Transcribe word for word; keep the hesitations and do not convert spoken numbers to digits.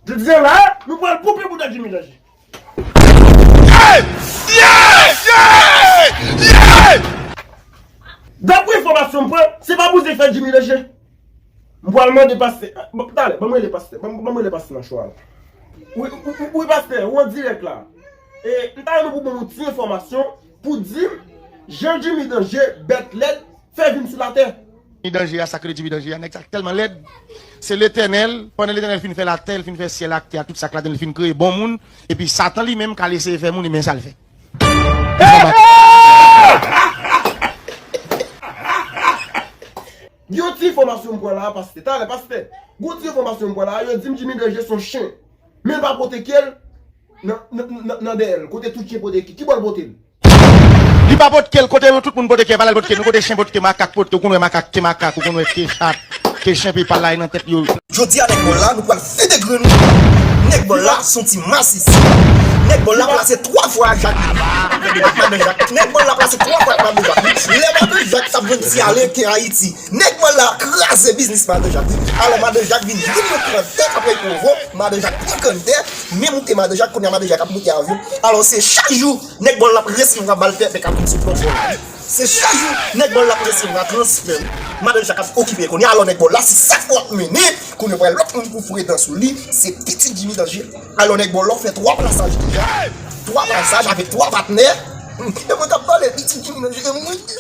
Jodi a la, nou pral koupe bouda Jimmy Danger. Yeah! Yeah! Yeah! Yeah! Dapre enfòmasyon m pran, se pa bouzen k fè Jimmy Danger. M pral mande pastè. Bon, talè, ban m rele pastè. Ban m, ban m rele pastè nan cho a la. Wi, wi, wi, wi, pastè, ou an dirèk la. E, m ta renmen pou ban m yon ti enfòmasyon pou di m jan Jimmy Danger, bèt lèd, fè vin sou latè. Jimmy Danger a, sa k rele Jimmy Danger a, nèg sa k tèlman lèd. Se Letènèl, pandan Letènèl fin fè latè, l fin fè syèl ak tè a, tout sa k ladan l, l fin kreye bon moun, epi Satan li menm k al eseye fè moun, e men sa l fè. Yon ti enfòmasyon m pran la a, pastè. Talè, pastè. Yon ti enfòmasyon m pran la a, yo di m Jimmy Danger se yon chen. Men l pa pote ke l nan, nan, nan, nan dèyè l. Kote tout chen pote ke l? Ki bò l pote l? Li pa pote ke l, kote yo tout moun pote ke l, pa l al pote ke l. Nou kote chen pote ke makak pote, ou konn wè makak ke makak, ou konn wè ke chat, ke chen pe pale nan tèt yo. Jodi a nèg bòl la, nou pral vide grenn nou. Nèg bòl la, se yon ti masisi. Nèg bòl la plase twa fwa ak Jacqueline. Madan Jak. Nèg bòl la plase twa fwa ak Madan Jak. Lè Madan Jak t ap jwenn ti ale ke Ayiti. Nèg bòl la kraze biznis Madan Jak. Alò Madan Jak vin jwenn yon krantè k ap rele Provo. Madan Jak pran krantè, men moute Madan Jak, kounye a Madan Jak ap moute avyon. Alò se chak jou, nèg bòl la ap resevwa bal pèpè k ap vin sou Provo la. Se chak jou, nèg bòl la ap resevwa transfè. Madan Jak ap okipe kounye a, alò nèg bòl la, se sèt fwa ap mennen, kounye a pral lòt moun pou fredan sou li, se pitit Jimmy Danger. Alò nèg bòl la fè twa plasaj deja. Twa plasaj avèk twa patnè. Hmm, e mwen k ap pale, pitit Jimmy Danger, e mwen ki